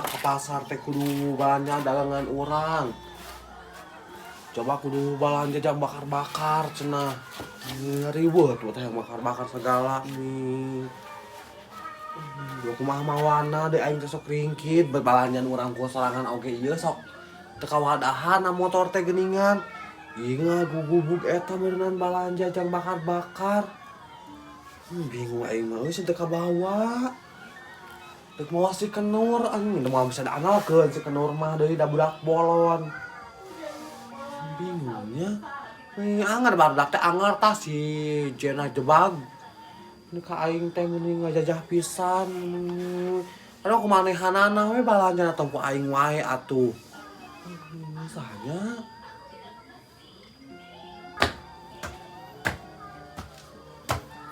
Kumaha ke pasar teh kudu balanja dagangan urang. Coba kudu balanja jang bakar-bakar cenah. Riweuh tuh teh yang bakar-bakar segala nih. Duh, kumaha mawana deh aing teh sok ringkit berbalanjaan urang ku sorangan oge ieu sok teu kawadahan na motor teh geuningan. Ieu ngagugubug eta meureunan balanja jang bakar-bakar. Bingung aing mah euy teu kabawa. Dek mawa si Kenur anjing moal bisa diandalkeun si Kenur mah deui da budak bolon. Bingungnya. Anger barudak teh anger tah si Jena jebag. Ini ka aing teh mending ngajajah pisan. Aduh kumanehanana we balanja tong ku aing wae atuh. Sahanya.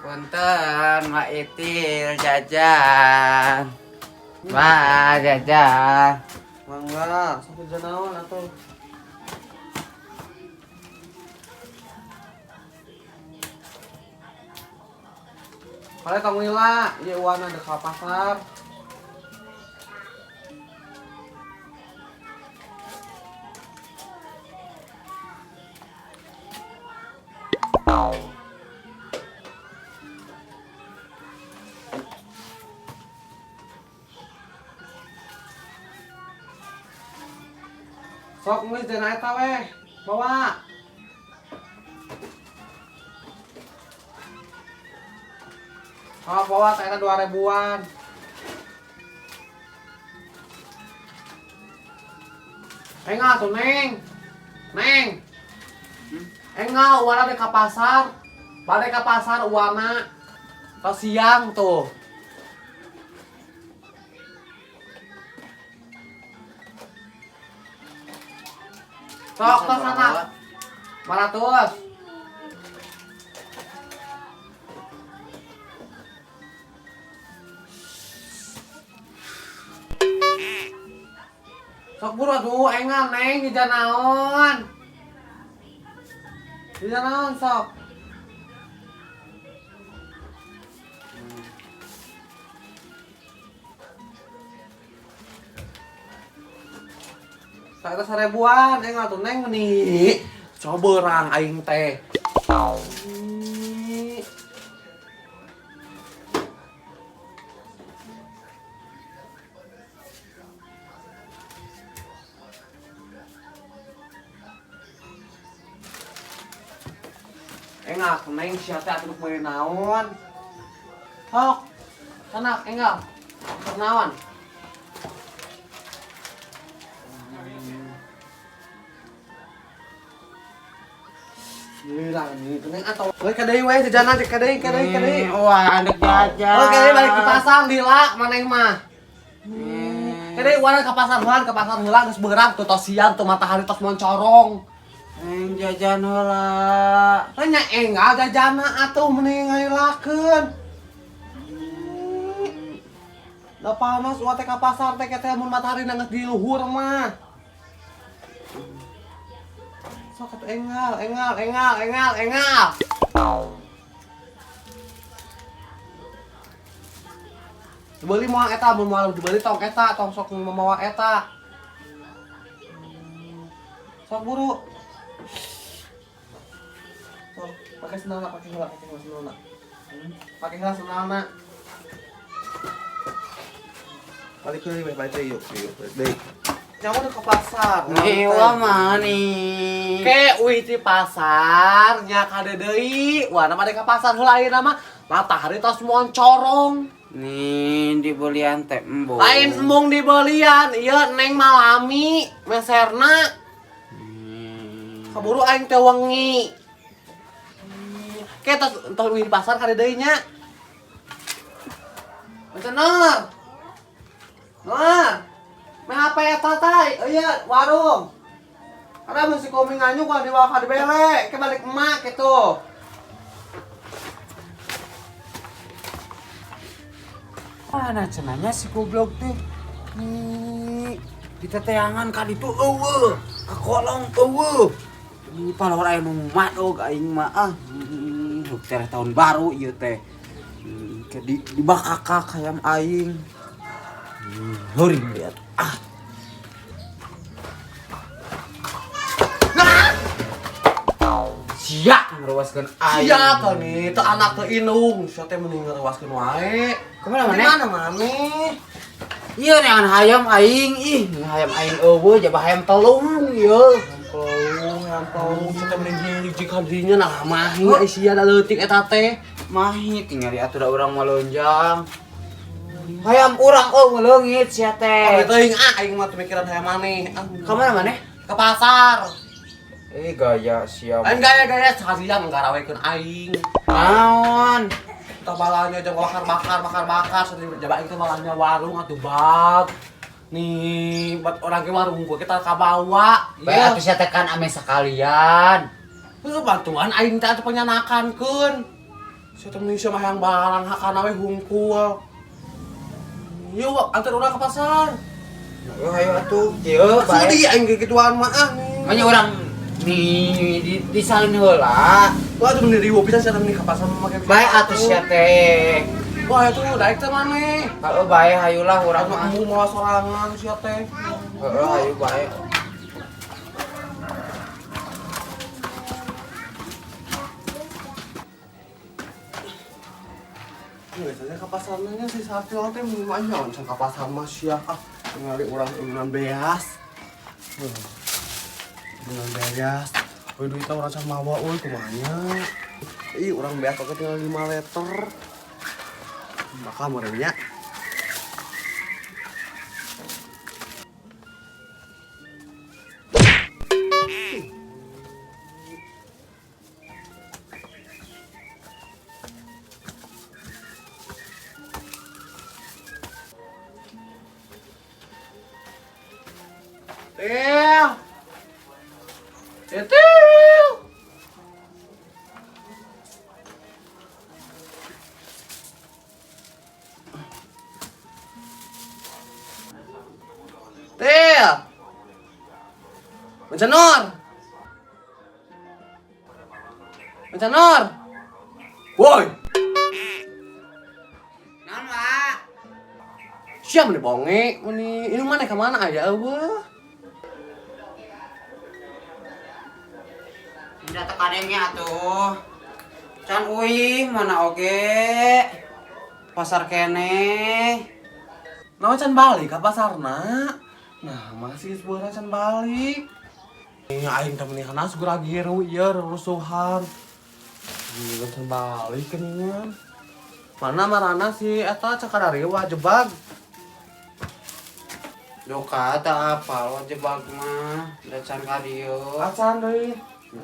Punten, Mak Itil jajan. Mak jajan. Mangga, sok jajan naon atuh. Kale tong lila, ieu uana dek ka pasar. Sok geus dina eta weh, bawa. Sok bawa teh eta 2000-an. Engal tuh Neng. Neng. Engal uana dek ka pasar. Bade ka pasar uana. Tos siang tuh. Sok tos sana. 500. Sok buru atuh engal Neng jajan naon. Jajan naon sok. Saya 1000-an, engal tuh Neng nih. Coba berang aing teh. Engal tuh Neng sia teh atuh meuli naon. Sok. Sanak engal. Sok naon? Gila nih, Neng atau we ka deui we jajanan ka deui ka deui ka deui. Wah, andek jajan. Oh, ka deui balik ke pasar lila maneh mah. Ka deui urang ka pasar heula, ka pasar heula geus beurang tuh tos siang tuh matahari tos moncorong. Neng jajan heula. Nya enggal jajana atuh mending ngailakeun. Da panas uang teh ka pasar teh teh mun matahari geus di luhur mah. Sok atuh engal, engal, engal, engal, engal. Dibeli moal eta, mun moal dibeli tong eta, tong sok mamawa eta. Sok buru. Sok pakai sendalna, pakai heula, pakai heula sendalna. Pakai heula sendalna. Balik deui, balik deui yuk, yuk, balik deui. Nyawa udah ke pasar. Nih, wah mah nih. Ke uih di pasar nya kade deui. Wah, nama ka pasar heula ayeuna mah matahari tos moncorong. Nih dibelian teh embung. Lain embung dibelian, ieu Neng malami meserna. Kaburu aing teh wengi. Ke tos tos uih di pasar kade deui nya. Bener. Nah. Meh HP eta teh, ieu warung. Karena mun si komi nganyuk wah dibawa ka dibele, ke balik emak gitu. Mana cenanya si goblok teh? Nih, di teteangan ka ditu eueuh, ka kolong eueuh. Ini palawar aya nu madog aing mah ah. Teh tahun baru ieu teh. Ke di bakakak hayam aing. Heuring dia tuh. Ah. Sia ngeruaskeun aing. Sia teh nih, teu anak teu indung, sia teh mending ngerewaskeun wae. Kemana Di maneh? mana maneh? Iya neangan hayam aing ih, hayam aing eueuh jaba hayam telung ieu. Pelung, pelung, sia teh mending hiji kadinya nah mahi ai sia da leutik eta teh. Mahi tinggal diatur da urang mah lonjang. Hayam urang eueuh leungit sia Tapi teh. teuing ah aing mah teu mikiran hayam maneh. Ah, Ka mana maneh? Ke pasar. Eh gaya sia. Aing gaya-gaya seharian ngarawekeun aing. Naon? Kita balanya jam bakar-bakar, bakar-bakar, sedih jaba aing teh balanya warung atuh bag. Nih, buat orang ke warung gua kita kabawa. Bae atuh sia teh kan ame sakalian. Heuh, bantuan aing teh atuh penyanakankeun. Sia teh mending sia mah hayang barang hakana we hungkul. Yuk, antar urang ke pasar. Yo hayo atuh, ieu bae. Sudi aing gituan mah ah nih. Manya urang nih di disalin heula. Wah, atuh mending riweuh pisan sia teh mending ka pasar mah make. Bae atuh sia teh. Wah, itu daek teh maneh. Heeh bae hayulah urang Urang mah. mah embung mawa sorangan sia teh. Heeh hayu bae. Biasanya ke pasarnya si Satyo teh lumayan can ka pasar mah sia ah ningali urang urunan beas. Urunan beas. Euy duitna urang can mawa euy kumaha nya. Ih urang beas oge tinggal 5 liter. Bakal meureun nya. Til. Til. Til. Mencanor. Mencanor. Woi. Naon, Wak? Siapa nih bonge? Ini ini mana kemana aja eueuh? Udah tekannya atuh. Can uih mana oge. Pasar keneh. Nah, can balik ka pasarna. Nah, masih sebuah can balik. Ini aing teh meni hanas gura-giru ieu rusuhan. Ini can balik geuningan. Mana marana si eta cakadari wah jebag. Doka tak apal jebag mah. Da can ka dieu. Acan deui.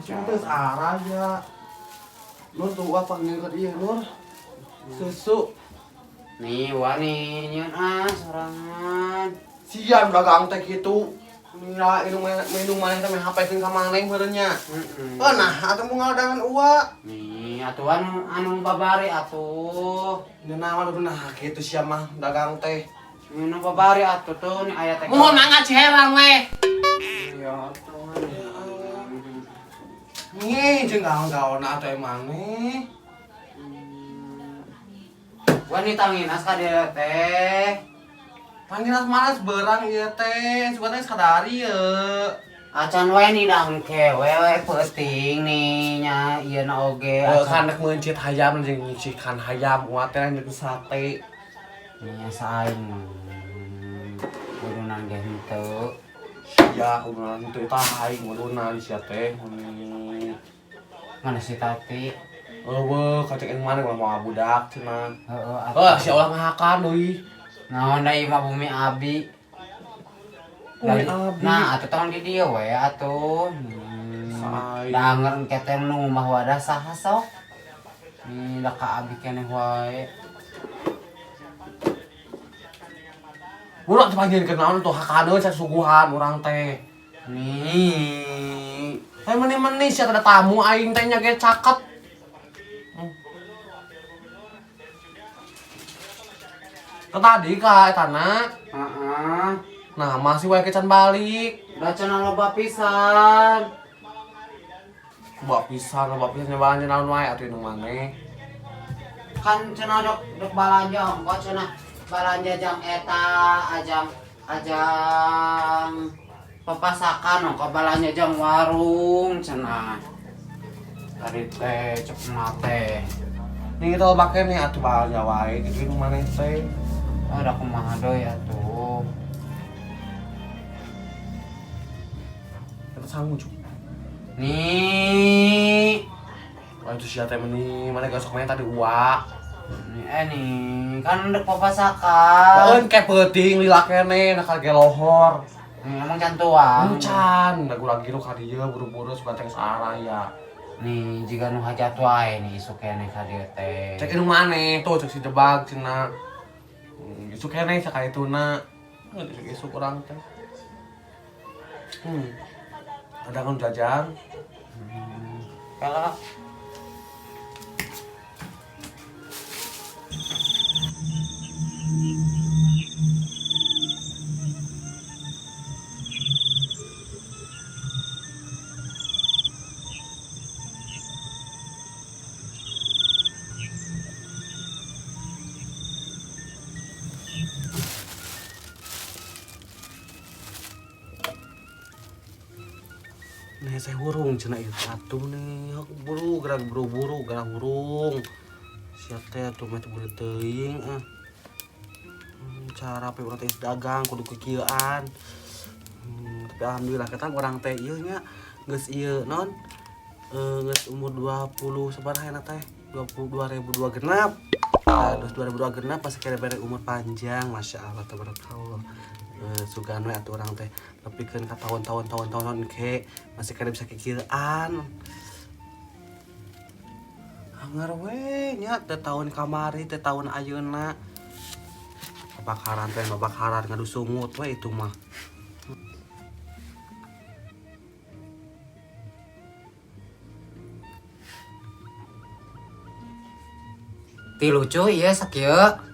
Terus arah ya. Nur tuh apa ngikut ieu Nur. Susu. Nih wani nyeun ah sorangan. Sian dagang teh kitu. Mira minum maneh teh meh HP-keun ka maneh meureun nya. Heeh. Oh nah, atuh mau ngadagan uwa. Nih atuh anu babari atuh. Nya naon nah kitu sia mah dagang teh. Anu babari atuh tuh nih aya teh. Mohon mangga ciherang weh. Ya atuh. Nih jeung gaon-gaonna atuh emang nih. Wani tanginas ka dieu teh. Tanginas malas berang ieu teh, sebenarnya sadari ye. Acan wae nih dangke we we peuting nih nya ieu na oge. Oh, kan rek meuncit hayam jeung nyicikan hayam uat teh jeung sate. Nya saing. Kudunan ge henteu. Sia kudunan henteu tah aing kudunan sia teh. Mana si Tati? Eueuh, kacek yang mana ulah moal budak cenah. Heeh, Oh, sia ulah ngahakan deui. Naon da ieu mah bumi abi. Bumi abi. Nah, atuh tong di dieu we atuh. Sae. Da anger engke teh nu mah wadah saha sok. Nih da ka abi keneh wae. Urang teh panggil ke naon tuh hakaneun sasuguhan urang teh. Nih. Teh meni-meni sia ada tamu aing teh nya ge caket. Ke tadi ka etana. Heeh. Nah, masih wae ke can balik. Da cenah loba pisan. Loba pisan nyobaannya naon wae atuh nu maneh. Kan cenah dok balanja ongko cenah balanja jang eta ajang Ajang papasakan no kabalanya jang warung cenah. Tadi teh cek teh. Nih kita pakai nih atuh balanja wae di nu maneh teh. Ada kumaha deui atuh. Eta sanggup cuk. Nih. Wah itu sia teh meni maneh gak sok main tadi uak. Nih, nih kan dek papasakan. Keun kayak peuting lila keneh nah kage lohor. Nih, emang cantuan. Encan, da gura giru ka dieu buru-buru suka teh saraya. Nih, jika nu hajat wae nih isuk keneh ka dieu teh. Cek nu maneh tuh cek si jebag cenah. Isuk keneh sakaituna. Isuk-isuk urang teh. Ada kan jajan. Kalau Nih saya hurung cenah ieu atuh nih, aku buru gerak buru-buru gerak hurung. Siap teh atuh mah teu teuing ah. Cara pe urang teh dagang kudu kikieuan. Tapi alhamdulillah ketang urang teh ieu nya geus ieu non geus umur 20 sabaraha enak teh? 22.002 genap. Nah, 2002 genap pasti kira bere umur panjang, Masya Allah tabarakallah. Sugan we atuh urang teh nepikeun ka tahun-tahun tahun-tahun ke masih kena bisa kikieuan. Anger we nya teh tahun kamari teh tahun ayeuna. Kebakaran teh babakaran ngadu sungut we itu mah. Ti lucu ieu sakieu.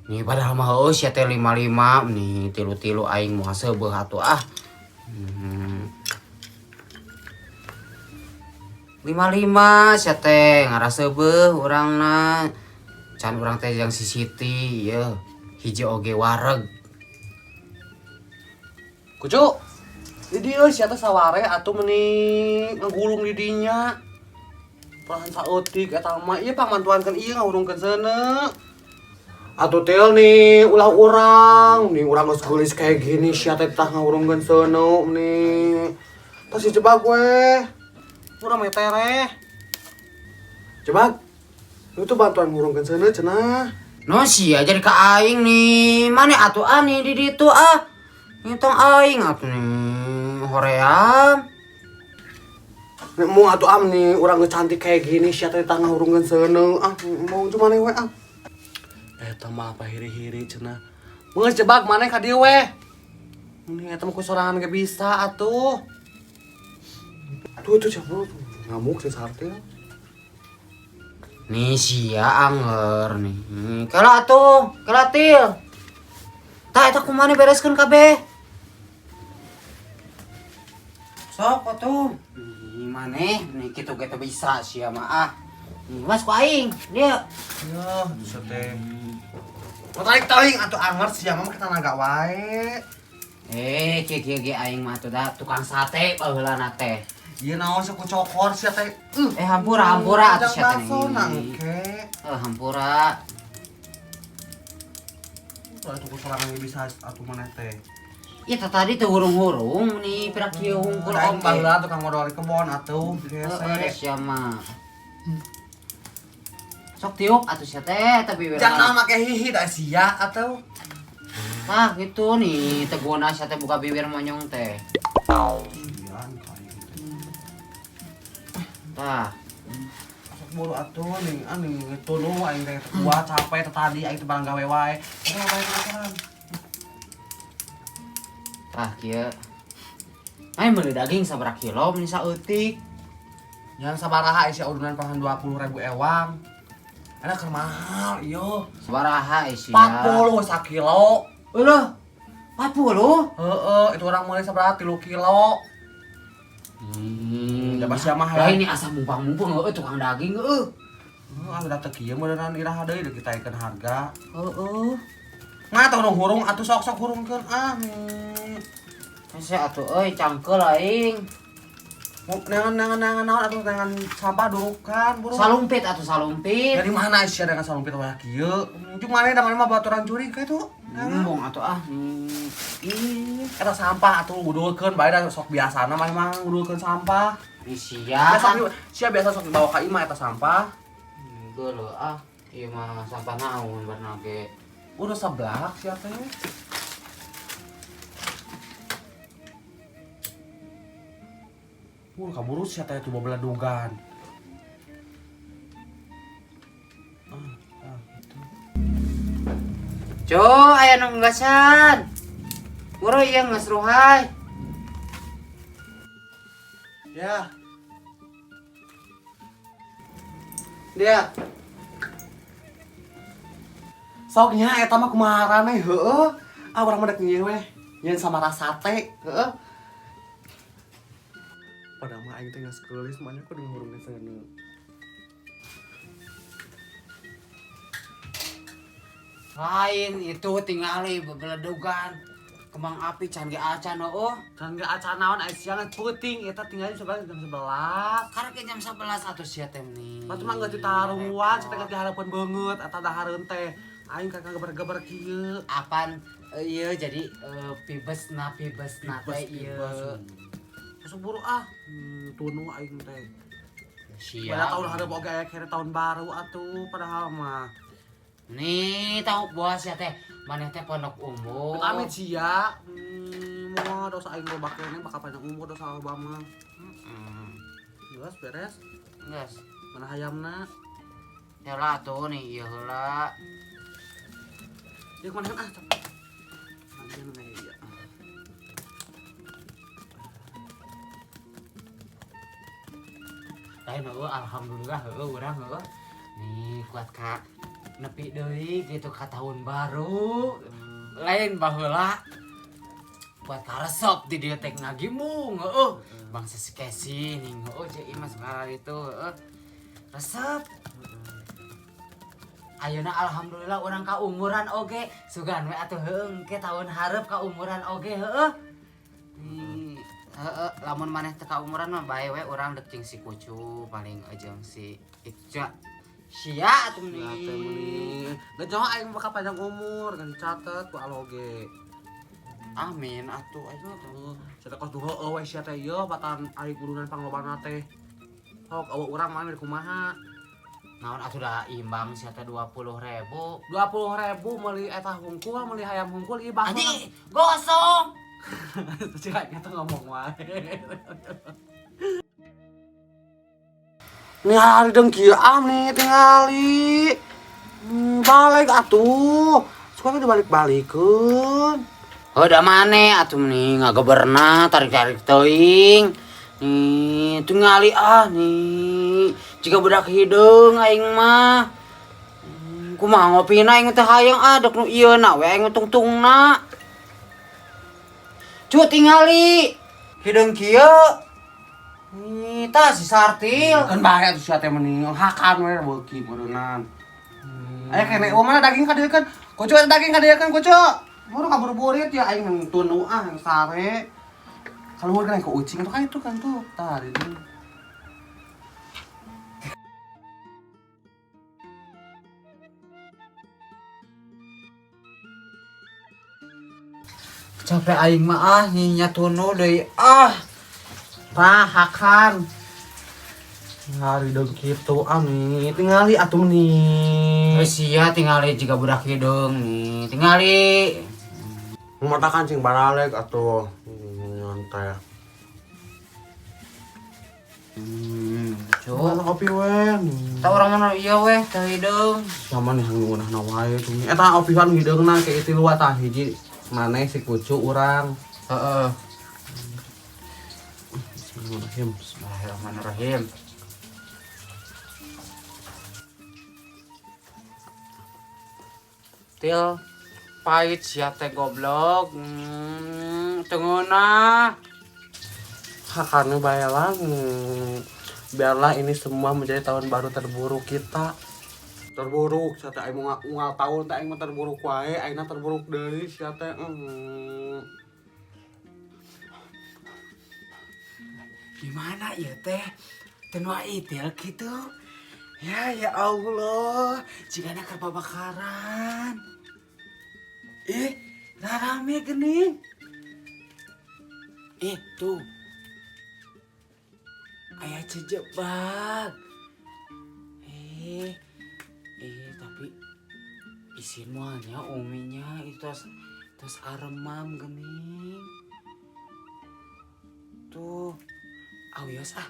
Nih padahal mah heueuh sia teh 55 nih tilu-tilu aing moal seubeuh atuh ah. 55 sia teh ngaraseubeuh urangna. Can urang teh jang si Siti ieu hiji oge wareg. Kucu. Di dieu sia teh saware atuh meuni ngagulung di dinya. Perahan saeutik eta mah ieu pangmantuankeun ieu ngahurungkeun seuneu. Atuh tel nih ulah urang nih urang geus geulis kayak gini sia teh tah ngahurungkeun seuneu nih. Tas si jebak we. Urang mah tereh. Jebak. Lu tuh bantuan ngurungkeun seuneu cenah. No sia jadi ka aing nih. Mane atuh ah nih di ditu ah. Ngitong aing atuh nih hoream. Nek mau atuh am nih urang geus cantik kayak gini sia teh tah ngahurungkeun seuneu ah mau cuma nih we ah. Eta mah apa hiri-hiri cenah. Geus jebak maneh ka dieu we. Nih eta mah ku sorangan ge bisa atuh. Tuh tuh siapa tuh ngamuk si Sartil. Nih sia anger nih. Kela atuh, kela til. Tah eta kumaha bereskeun kabeh. Sok atuh. Nih maneh nih kitu ge teu bisa sia mah ah. Nih mas ku aing, dieu. Ya, bisa teh. Mau tarik teuing atuh anger sia mah make tanaga wae. Kieu kieu ge aing mah atuh da tukang sate baheulana teh. Ieu naon sih ku cokor sia teh. Hampura hampura atuh sia teh. Nangke. Hampura. Atuh ku sorangan ge bisa atuh maneh teh. Ieu teh tadi teh hurung-hurung nih pira kieu hungkul Aing oge. baheula tukang modal di kebon atuh. Heeh, sia mah. Sok tiup atuh sia teh tapi bibir. Jangan make hihi da sia atuh. Tah gitu nih tegona sia teh buka bibir monyong teh. Tah. Sok buru atuh nih nih tuluh aing teh kuat capek teh tadi aing teh barang gawe wae. Tah kieu. Aing meuli daging sabaraha kilo meuni saeutik. Jangan sabaraha isi udunan pahan 20.000 ewang. Enak keur mahal ieu. Sabaraha isi? 40 sakilo. Eueuh. 40? Heeh, itu orang meuli sabaraha 3 kilo. Da sia mah Lah ini asa mumpang-mumpung heueuh tukang daging heueuh. Heeh, udah teu kieu meureunnan iraha deui deuk kita ikeun harga. Heeh. Ngata dong hurung atuh sok-sok hurungkeun ah. Hese atuh euy cangkeul aing. Nangan naon atuh nangan sampah durukan buru. Salumpit atuh salumpit. Dari mana sia dengan salumpit wae kieu? Jeung mana da mana mah baturan curi ka itu. Embung atuh ah. Ih, Eta sampah atuh udulkeun bae da sok biasana mah emang udulkeun sampah. ih sia. Biasa sia biasa sok dibawa ka imah eta sampah. Geuleuh ah. Ieu mah sampah naon barna ge. Udah seblak sia teh. Kaburu sia teh tuh bebeledugan. Ah, gitu. Co, aya nu nggasan. Buru ieu geus ruhai. Ya. Dia. Sok nya eta mah kumaha araneh heueuh. Ah urang mah dek nyieun weh. Nyieun sama sate, heueuh. Padahal mah aing teh geus geulis mah nya kudu ngurungkeun seuneu. Lain itu tingali bebeledugan. Kembang api can ge acan heueuh. Can ge acan naon aya siang peuting eta tinggalin sebelas jam 11. Karek ge jam 11 atuh sia teh nih. Batu mah geus ditaruhan, sia teh geus dihareupeun beungeut eta dahareun teh. Aing kakak geber-geber kieu. Apan ieu jadi pibesna teh ieu. Masuk buru ah. Tunu aing teh. Sia. Pada tahun hareup oge aya kere tahun baru atuh padahal mah. Nih tahu buah sia teh. Maneh teh pondok umur. Amit sia. Moal dosa aing loba keneh bakal panjang umur dosa loba mah. Jelas beres. Geus. Mana hayamna? Heula atuh nih ieu heula. Ieu kumaha ah. Mana ieu ya. Lain heueuh alhamdulillah heueuh urang heueuh. Nih kuat ka nepi deui gitu ka tahun baru. Lain baheula buat karesep di dieu teh ngagimung heueuh. Bangsa si Kesi ning heueuh jeung Imas ngaran itu heueuh. Resep. Ayeuna alhamdulillah urang ka umuran oge. Sugan we atuh heueuh engke tahun hareup ka umuran oge heueuh. Nih heeh, lamun maneh teu ka umuran mah bae we urang dek jeung si Kucu paling jeung si Ica. Sia atuh nih. nih. Geus nyaho aing bakal panjang umur, geus dicatet ku aloge. Amin atuh aing Heeh, sia teh kos duha eueuh we sia teh ieu batan ari gurunan panglobana teh. Sok eueuh urang mah kumaha. Naon atuh da imbang sia teh 20.000. 20.000 meuli eta hungkul, meuli hayam hungkul ieu bakso. Anjing, gosong. Cik aing teh ngomong wae. Nih hari dengki am nih tingali. Balik atuh. Suka dibalik-balikeun. Heuh da maneh atuh nih ngageberna tarik-tarik teuing. Nih tingali ah nih. Jika budak hideung aing mah. Kumaha ngopina aing teh hayang ah dek nu ieu na we aing tungtungna. Cu tingali. Hideung kieu. Nih tah si Sartil. Kan bae atuh sia teh mending hakan we beuki meureunnan. Aya kene oh mana daging kadiekeun. Kucu eta daging kadiekeun kucu. Buru kabur-burit ya aing tunu ah yang sare. Kaluhur kan ku ucing itu kan itu kan tuh. Tah di dieu. Capek aing mah ah nyinya tunu deui ah. Tah hakan. Hari dong kitu ami tingali atuh nih. Geus sia tingali jiga budak hideung nih. Tingali. Mata kancing baralek atuh nyantai. Cu. Mana kopi we? Tah urang mana ieu weh teu hideung. Sama nih ngeunah wae tuh. Eta kopi kan hideungna ke tilu tah hiji maneh si Kucu urang. Heeh. Bismillahirrahmanirrahim. Bismillahirrahmanirrahim. Til pahit sia teh goblok. Teu ngeunah. Hakannya bae lah. Biarlah ini semua menjadi tahun baru terburuk kita. Terburuk sia teh aing unggal tahun teh aing mah terburuk wae, aingna terburuk deui sia teh. Di mana ieu teh? Teu nu itil kitu. Ya ya Allah, jigana keur babakaran. Ih, rame geuning. Ih, tuh. Aya cejebak. Tapi isin moalnya uminya itu tos aremam geuning. Tuh, awios ah.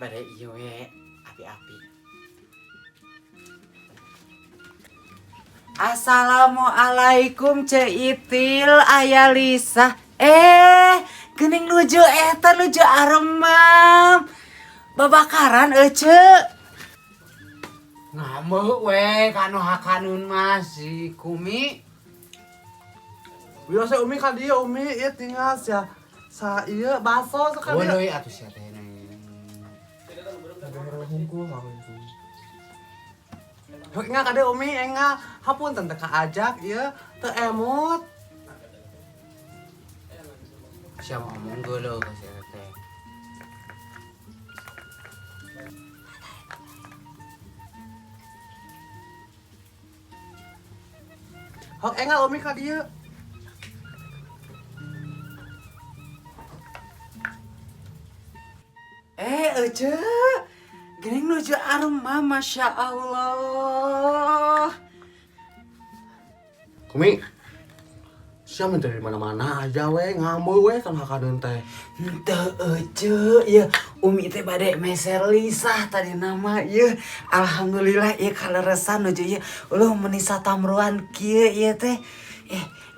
Bade ieu we api-api. Assalamualaikum Ceu Itil, Aya Lisa. Geuning nuju eta nuju aremam. Babakaran ece. Ngamuk we kanu hakanun mah si Kumi. Wios Umi ka dieu Umi, ieu tinggal sia sa ieu baso sok ka dieu. Weuleuy atuh sia teh. Heuh enggak ka dieu Umi, enggak. Hapunten teh kaajak ieu teu emut. Sia ngomong geuleuh ka sia teh. Hok enggak Umi ka dieu. Ece, geuning nuju arema, Masya Allah. Kumi, sia mah dari mana-mana aja we, ngameu we kan hakadeun teh. Henteu Ece, ieu Umi teh bade meser lisah tadi nama ieu. Alhamdulillah ieu kaleresan nuju ieu. Uluh meuni satamruan kieu ieu teh.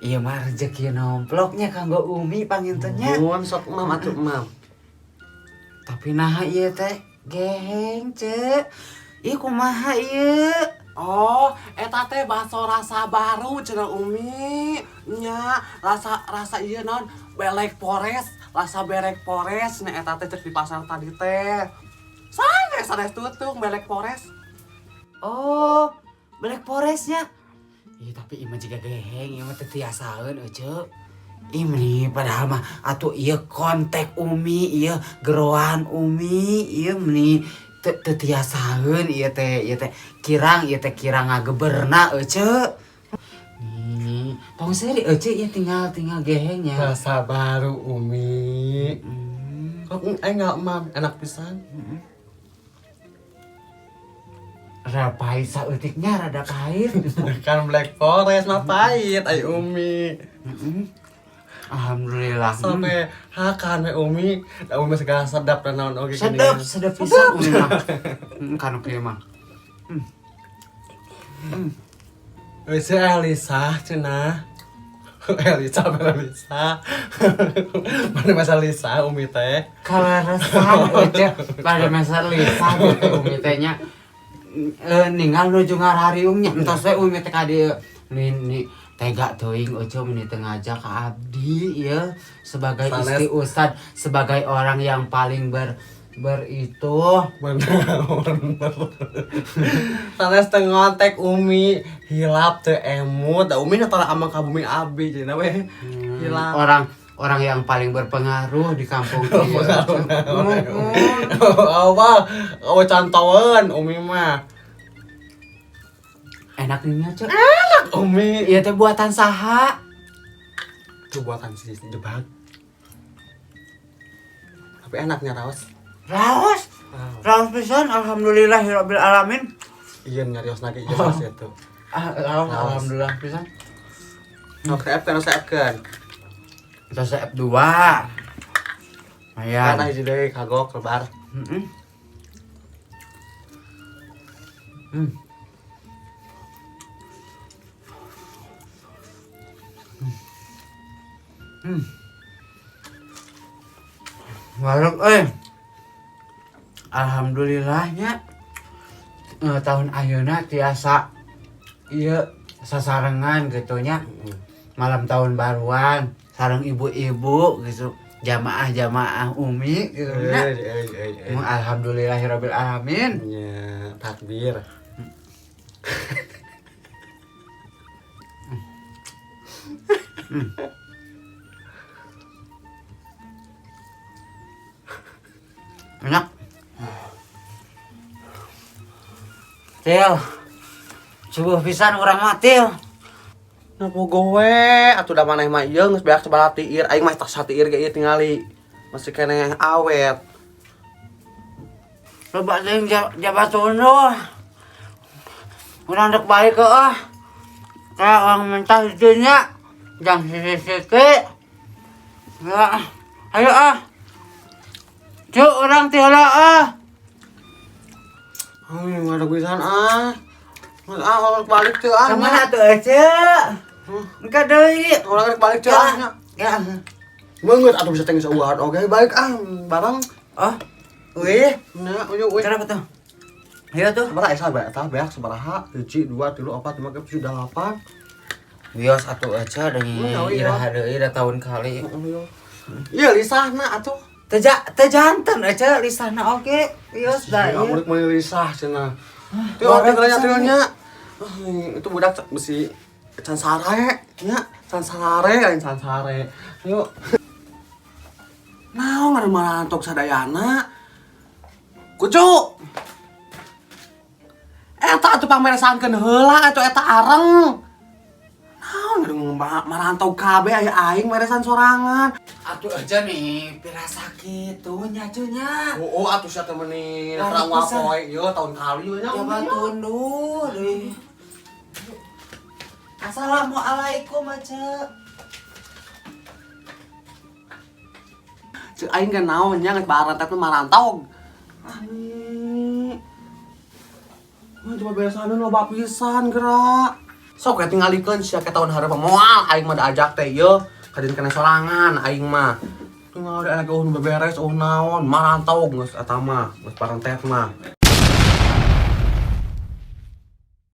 Ieu mah rezeki nomploknya kanggo Umi pangintennya. Nuhun sok mam atuh mam. Tapi naha ieu teh geheng, Cek. Ieu kumaha ieu? Oh, eta teh bakso rasa baru cenah Umi. Nya, rasa ieu naon? Belek Forest, rasa berek Forest nya eta teh cek di pasar tadi teh. Sanes sanes tutung Belek Forest. Oh, Black Forest-nya. Ih, tapi ieu mah jiga geheng, ieu mah teu tiasaeun euceu. Ih, meni padahal mah atuh ieu kontak Umi, ieu geroan Umi, ieu meni teu tiasaeun ieu teh, ieu teh kirang, ieu teh kirang ngageberna euceu. Nih, tong seuri euceu ieu tinggal gehengnya. Rasa baru Umi. Kok enggak mam, enak pisan. Rada pahit saeutiknya, rada pahit. Kan Black Forest mah pahit ai Umi. Alhamdulillah. Sampai hakan we Umi, da Umi segala sedap dan naon oge gini. Sedap, sedap pisan Umi mah. Kanu kieu mah. Wis si Elisa cenah. Elisa, Elisa. Mana masa Lisa Umi teh? Kaleresan euceu pada masa Lisa gitu Umi teh nya. Ninggal nuju ngarariungnya entos we Umi teh ka dieu. Ni tega teuing euceu meni teu ngajak ka abdi ieu sebagai Sanes. istri ustad, sebagai orang yang paling beritu. Bener, bener. Sanes teu ngontek Umi, hilap teu emut. Da Umi tara amang ka bumi abdi cenah we. Hilap. Orang yang paling berpengaruh di kampung ieu. Apa? Oh cantoeun Umi mah. Enak nih nya, Cek. Enak Umi. Ieu teh buatan saha? Itu buatan si jebak. Tapi enaknya raos. Raos. Raos pisan alhamdulillahirabbil alamin. Iya nyarios lagi ieu raos itu. Ah, raos alhamdulillah pisan. Nok CF kan CF kan. Kita CF 2. Lumayan. Karena hiji deui kagok lebar. Warung Alhamdulillahnya tahun ayeuna tiasa ieu sasarengan gitu nya. Malam tahun baruan sareng ibu-ibu gitu, jamaah-jamaah Umi gitu nya. Alhamdulillahirabbil alamin. Nya, takbir. Enak. Til. Subuh pisan urang mah, Til. Napa gowe atuh da maneh mah ieu geus beak sabaraha tiir, aing mah tas satiir ge ieu tingali. Masih keneh awet. Loba teuing jabat tunduh. Urang dek balik ke ah. Kayak orang mentah itunya. Jang sisi-sisi. Ya, ayo ah. Cuk, urang tiala ah. Ada pisan ah. Ah, orang balik teu ah. Kemana tuh aja? Enggak deui. Orang balik teu ah. Ya. Meungeut atuh bisa teh geus eueuhan oge balik ah bareng. Oh. Wih, Nya, uyu uy. kenapa tuh? Ayo tuh. Sabaraha esa bae eta beak sabaraha? 1 2 3 4 5 6 7 8. Wios atuh aja deui Iya, iya. iraha deui da tahun kali. Iya lisahna atuh. Teu teu janten aja lisahna oge. Wios da Iya, ieu. murid meuli lisah cenah. Tuh, Goreng tinggalnya pisan, tinggalnya. Itu budak besi can sare nya, can sare lain can sare. Ayo. Naon ada marantok sadayana? Kucu. Eta atuh pangmeresankeun heula atuh eta areng. Naon ada marantau kabeh aya aing meresan sorangan. Atuh aja nih, pira sakit tuh nyacunya. Oh, atuh sia teh meuni Lari terang pisan. poe ieu tahun kali we nya. Coba tunduh deui. Assalamualaikum aja. Cek aing ge naon nya geus barentet mah marantau. Ani. Mah coba beresaneun loba pisan gerak. Sok we tingalikeun sia ke tahun hareup moal aing mah diajak teh ieu kadieun kena sorangan aing mah. Tinggal ada lagi eueuh beberes eueuh naon marantau geus eta mah, geus parentet mah.